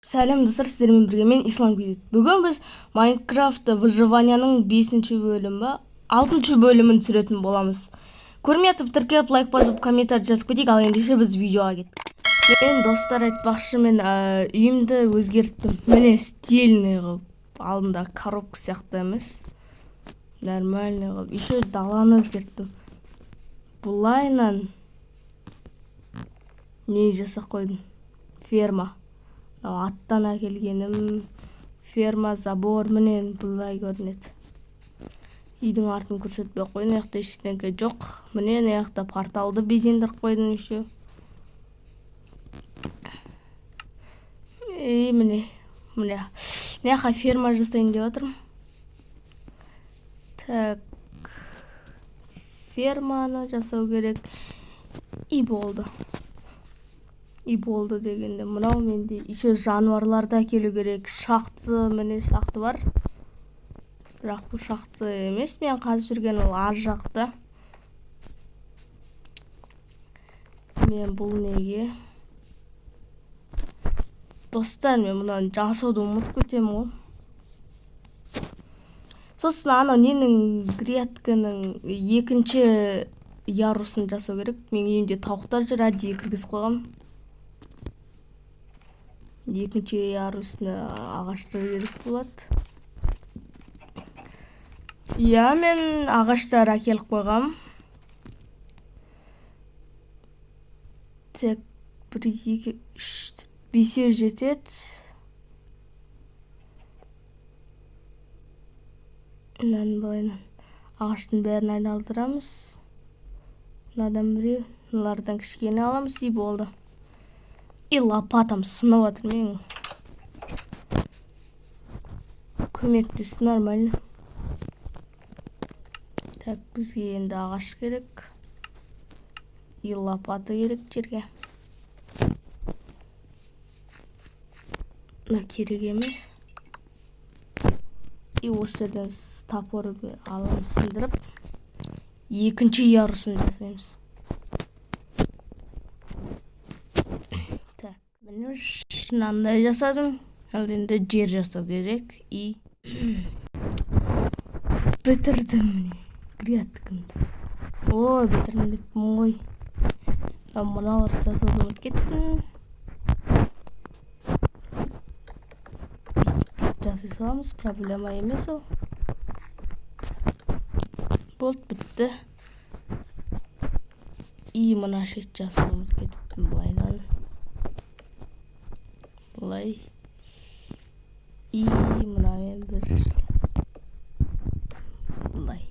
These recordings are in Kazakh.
Сәлем, достар, сіздермен бірге мен, Ислам Кизет. Бүгін біз Майнкрафт выживанияның 5 бөлімі, 6 бөлімін түсіретін боламыз. Көрмей атып тіркеліп, лайк басып, комментарий жазып кетейік, ал ендеше біз видеоға кеттік. Мен, достар, айтпақшы, мен үйімді өзгерттім. Міне, стильный қылып, алдында коробка сияқты емес. Нормальный қылып. Еще даланы өзгерттім. Бұлайынан не жасап қойдым? Ферма. Мынау аттан әкелгенім ферма, забор, міне, былай көрінеді. Үйдің артын көрсетпей ақ қояйын, мына жақта ештеңе жоқ. Міне, мына жақта порталды безендіріп қойдым еще. И міне, міне, мына жаққа ферма жасайын деп жатырмын. Так, ферманы жасау керек. И болды. И болды дегенде, мынау менде еще жануарларды әкелу керек. Шақты, міне, шақты бар. Бірақ бұл шақты емес, мен қазір жүрген ол ар жақта. Мен бұл неге? Достар, мен мынаны жасауды ұмытып кетемін ғой. Сосын анау ненің, грядканың екінші ярусын жасау керек. Менің үйімде тауықтар жүр, әдейі кіргізіп қойғам. Екінші ярусына ағаштар керек болады. Иә, мен ағаштар әкеліп қойғам. Тек бір, екі, үш, бесеу жетеді. Мынаны былайынан ағаштың бәрін айналдырамыз. Мынадан біреу, мыналардан кішкене аламыз, и болды. И лопатам сынып жатыр менің. Көмектесті нормально. Так, бізге енді ағаш керек. И лопата керек жерге. Мына керек емес. И осы жерден топор аламыз, сындырып, екінші ярусын жасаймыз. Так, міне, мынандай жасадым. Ал енді жер жасау керек. И бітірдім, міне, грядкамды. Ой, бітірдім деппін ғой. Мыналарды жасауды ұмытып кеттім. Бүйтіп жасай саламыз, проблема емес ол. Болды, бітті. И мына шет жасауды ұмытып кетіппін былайынан. Былай. И мынамен бір былай.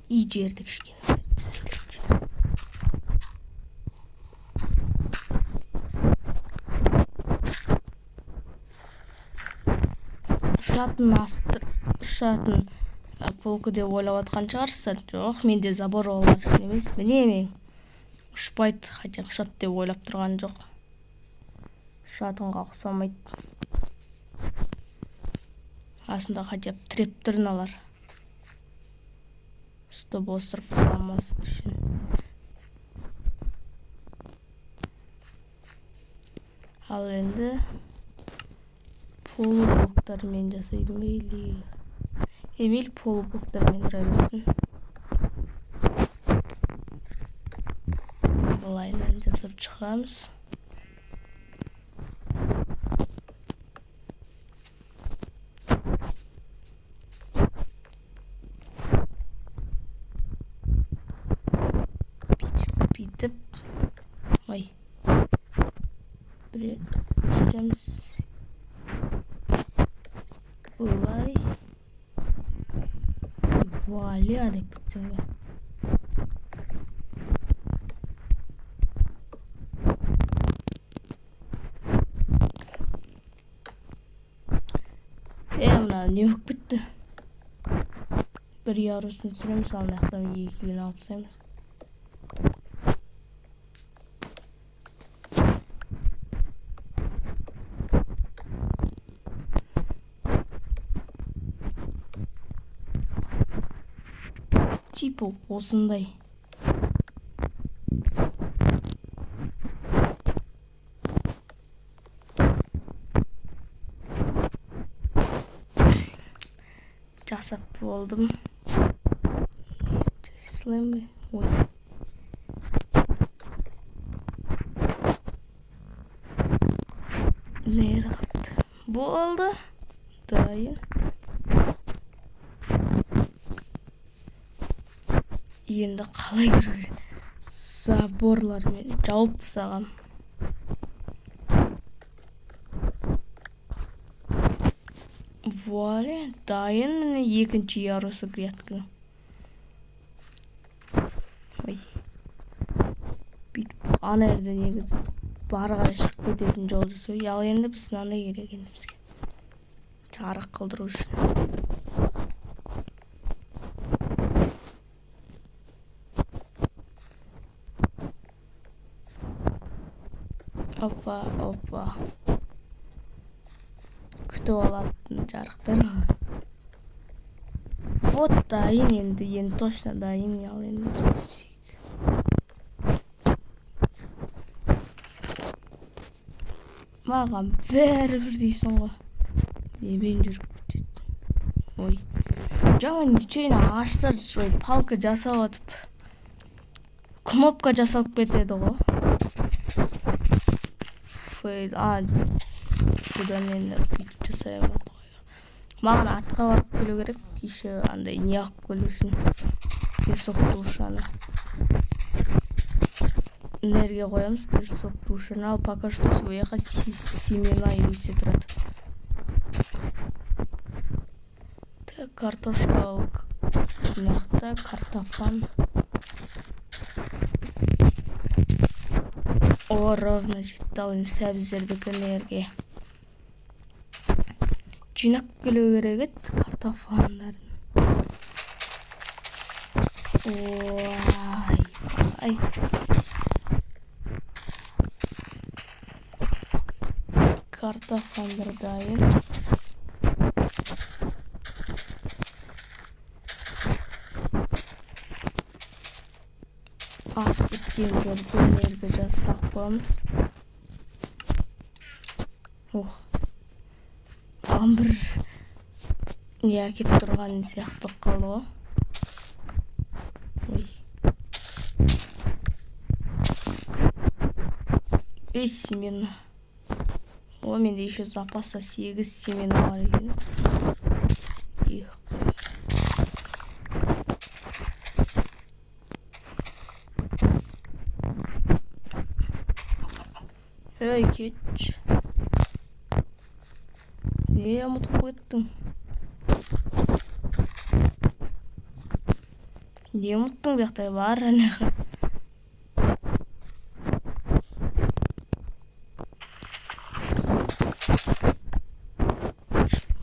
И жерді кішкене түзулеп жібер. Ұшатын астыр, ұшатын полка деп ойлап жатқан шығарсыздар. Жоқ, менде забор болған үшін емес. Міне, мен ұшпайды, хотя ұшады деп ойлап тұрған жоқ. Ұшатынға ұқсамайды. Астында хотя бы тіреп тұр мыналар. Чтобы осырып құламас үшін. Ал енді полублоктармен жасаймын или Эмиль полублоктармен тұра берсін. Былайынан жасап шығамыз. Бүйтіп, бүйтіп. Ой. Бір өшіреміз. Былай. Вуаля деп кетсең бе. Е, мына не болып кетті? Бір ярусын түсіреміз, ал мына жақтан екеуін алып тастаймыз. Типа осындай. Жасап болдым. Жасай. Ой. Нері қыпты. Болды. Дайын. Енді қалай кіру керек? Заборлармен жауып тастағам. Вуаля, дайын, міне, екінші ярусы грядканың. Ой. Бүйтіп ана жерде негізі бары қарай шығып кететін жол жасау. Ал енді біз мынандай керек енді бізге. Жарық қылдыру үшін. Опа, опа. Күтіп алатын жарықтар. Вот, дайын енді, енді точно дайын. Ал енді біз түсейік. Маған бәрібір дейсің ғой. Немен жүріп кетеді? Ой. Жаңа нечаянно ағаштар, ой, палка жасап атып, кнопка жасалып кетеді ғой. Фейл, а, бұдан енді бүйтіп жасаймын ғой. Маған атқа барып келу керек, еще андай не алып келу үшін. Песок душаны. Энергия қоямыз, песок душаны. Ал пока что сол жаққа семена өсе тұрады. Так, картошка ал, мына жақта картофан. О, ровно жетті. Ал енді сәбіздердікі энергия. Жинап келу керек еді картофандарын. Ой, ай. Картофандар дайын. Асып біткендерді энергия жасап қоямыз. Ух. Маған бір не әкеп тұрған сияқты қалды ғой. Ой. Ей, семена. О, менде еще запаста 8 семена бар екен. Их қой. Ей, кетші. Не ұмытып кеттің? Не ұмыттың, бұл жақта бар ана.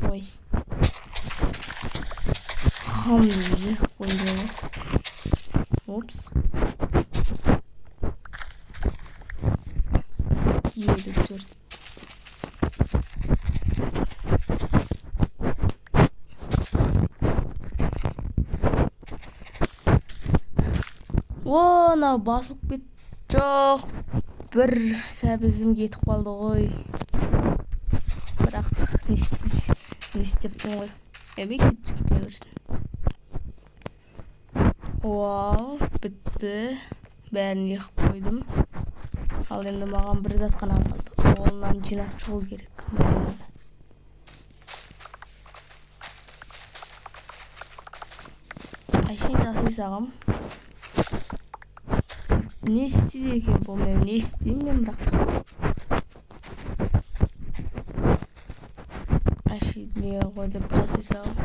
Ой. Хам жеп қойды ғой. Опс. 54. О, анау басылып кетті. Жоқ, бір сәбізім кетіп қалды ғой. Бірақ не істейсің, не істептің ғой. Әбей, кетсе кете берсін. Вау, бітті. Бәрін егіп қойдым. Ал енді маған бір зат қана қалды. Ол мынаны жинап шығу керек. Мынаны. Әшейін таси салғам. Не істейді екен бұл, мен не істеймін мен бірақ? Әшейін не ғой деп таси салғам.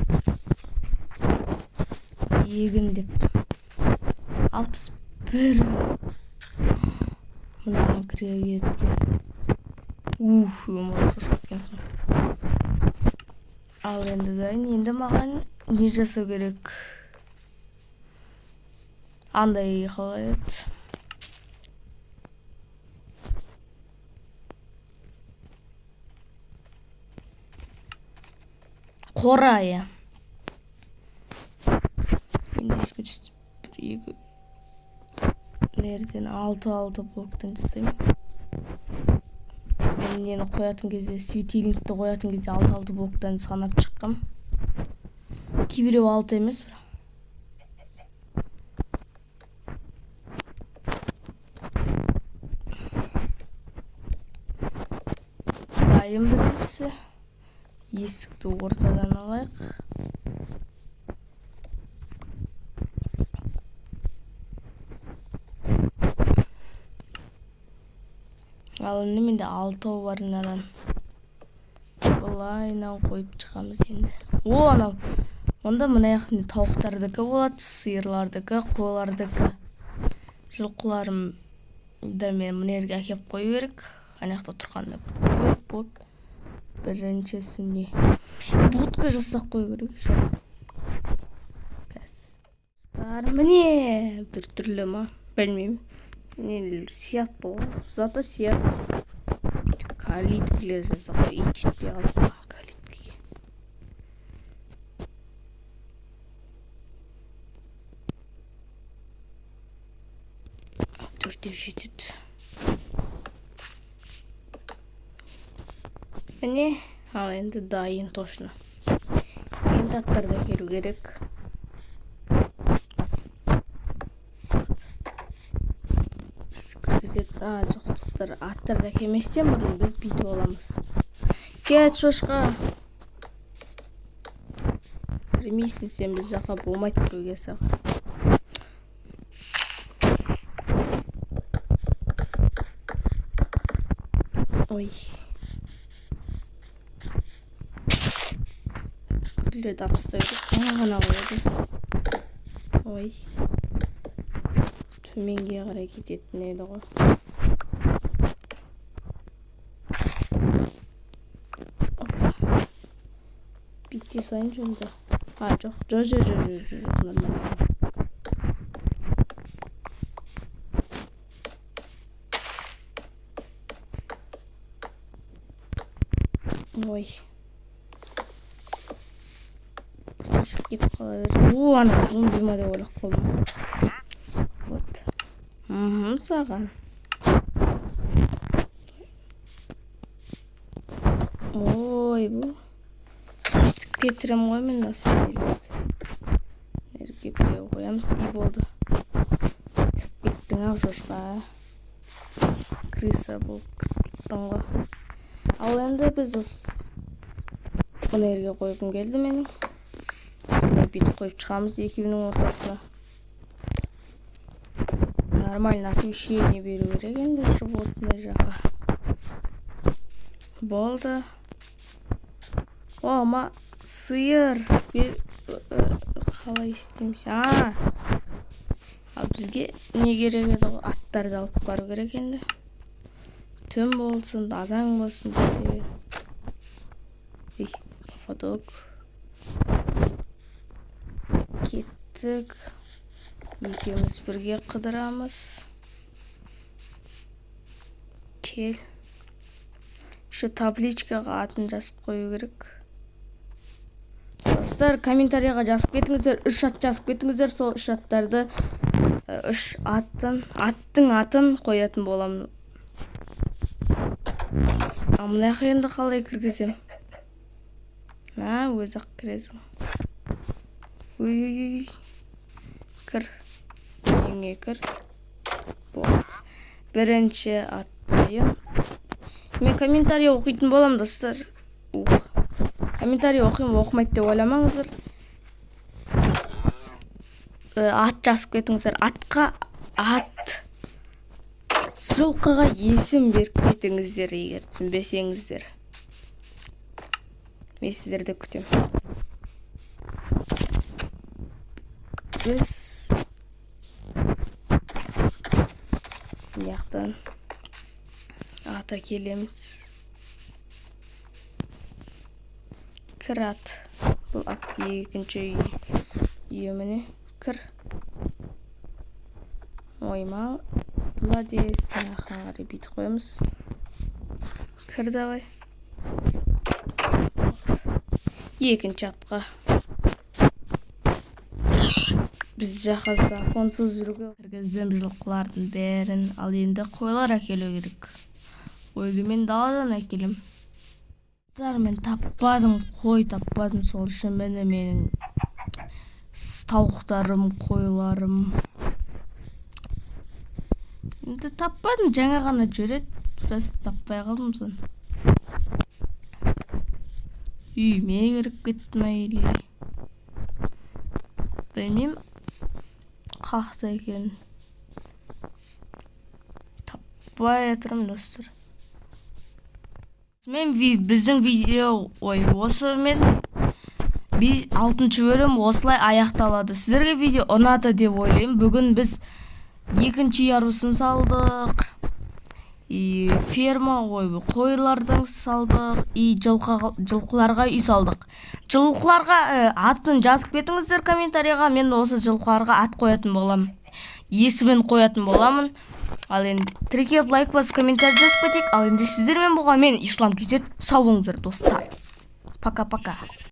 Егін деп. 61. Мынаған кіре кеткен. Ух, өмір шошып кеткенсің. Ал енді дайын. Енді маған не жасау керек? Андай қалай еді? Қора, иә. Енді есіме түсті. Бір, екі, нерден алты алты блоктан жасаймын. Мен нені қоятын кезде, светильникті қоятын кезде алты алты блоктан санап шыққам. Кейбіреу алты емес бірақ. Дайын біріншісі. Есікті ортадан алайық. Ал енді менде алтау бар мынадан. Былайынан қойып шығамыз енді. О, анау. Онда мына жақта тауықтардікі болады, сиырлардікі, қойлардікі. Жылқыларымды мен мына жерге әкеліп қою керек. Ана жақта тұрғанда көп болды. Біріншісіне будка жасап қою керек еще. Достар, міне бір түрлі ма, білмеймін. Нелер сияқты ғой, зато сияқты. Калиткілер жасап қой, ит жетпей қалды маған калиткіге. Төртеу жетеді. Міне, ал енді дайын точно. Енді аттарды әкелу керек. Кіргізеді. А, жоқ, достар, аттарды әкелместен бұрын біз бүйтіп аламыз. Кет, шошқа. Кірмейсің сен біз жаққа, болмайды кіруге саған. Ой. Гүлдерді алып тастау керек. Жаңа ғана қойдым. Ой. Төменге қарай кететін еді ғой. Опа. Бүйте салайын жөнді. А, жоқ, жоқ, жоқ, жоқ, жоқ, жоқ, жоқ, нормально. Ой. Қашып кетіп қала бер. О, ана зомби ма деп ойлап қалдым. Вот. Саған. Ой, бұл. Естіп кетірем ғой мен осы жерлерді. Жерге біреу қоямыз, и болды. Кіріп кеттің ау, шошқа. Крыса болып кіріп кеттің ғой. Ал енді біз осы мына жерге қойғым келді менің. Осылай бүйтіп қойып шығамыз екеуінің ортасына. Нормально освещение беру керек енді животный жаққа. Болды. О, ма сиыр. Қалай істейміз? А, ал бізге не керек еді ғой? Аттарды алып бару керек енді. Түн болсын, азан болсын десе бер. Ей, поводок. Кеттік. Екеуміз бірге қыдырамыз. Кел. Еще табличкаға атын жазып қою керек. Достар, комментарийға жазып кетіңіздер, үш ат жазып кетіңіздер, сол үш аттарды, үш аттың, аттың атын қоятын боламын. Ал мына жаққа енді қалай кіргізем? Мә, өзі-ақ кіресің. Ой, ой, ой. Кір. Үйіңе кір. Болды. Бірінші ат дайын. Мен комментарий оқитын боламын, достар. Ух. Комментарий оқимын, оқымайды деп ойламаңыздар. Ат жазып кетіңіздер. Атқа ат. Жылқыға есім беріп кетіңіздер, егер түсінбесеңіздер. Мен сіздерді күтемін. Біз мына жақтан ата келеміз. Кір ат. Бұл ат екінші үйі міне. Кір. Ой, молодец. Мына жаққа қарай бүйтіп қоямыз. Кір давай. Екінші атқа. Біз жаққа законсыз жүруге кіргіздім жылқылардың бәрін. Ал енді қойлар әкелу керек. Қойды мен даладан әкелем. Достар, мен таппадым, қой таппадым. Сол үшін міне менің Тауықтарым, қойларым. Енді таппадым, жаңа ғана жүреді, просто таппай қалдым. Соны үйіме кіріп кетті ма или білмеймін, қақта екенін таппай жатырмын, достар. Мен біздің видео, ой, осымен алтыншы бөлім осылай аяқталады. Сіздерге видео ұнады деп ойлаймын. Бүгін біз екінші ярусын салдық и ферма, ой, қойлардың салдық и жылқыларға үй салдық. Жылқыларға атын жазып кетіңіздер комментарийға. Мен осы жылқыларға ат қоятын боламын, есімін қоятын боламын. Ал енді тіркеліп, лайк басып, комментарий жазып кетейік. Ал енді сіздермен болған мен, Ислам Кизет. Сау болыңыздар, достар, пока пока.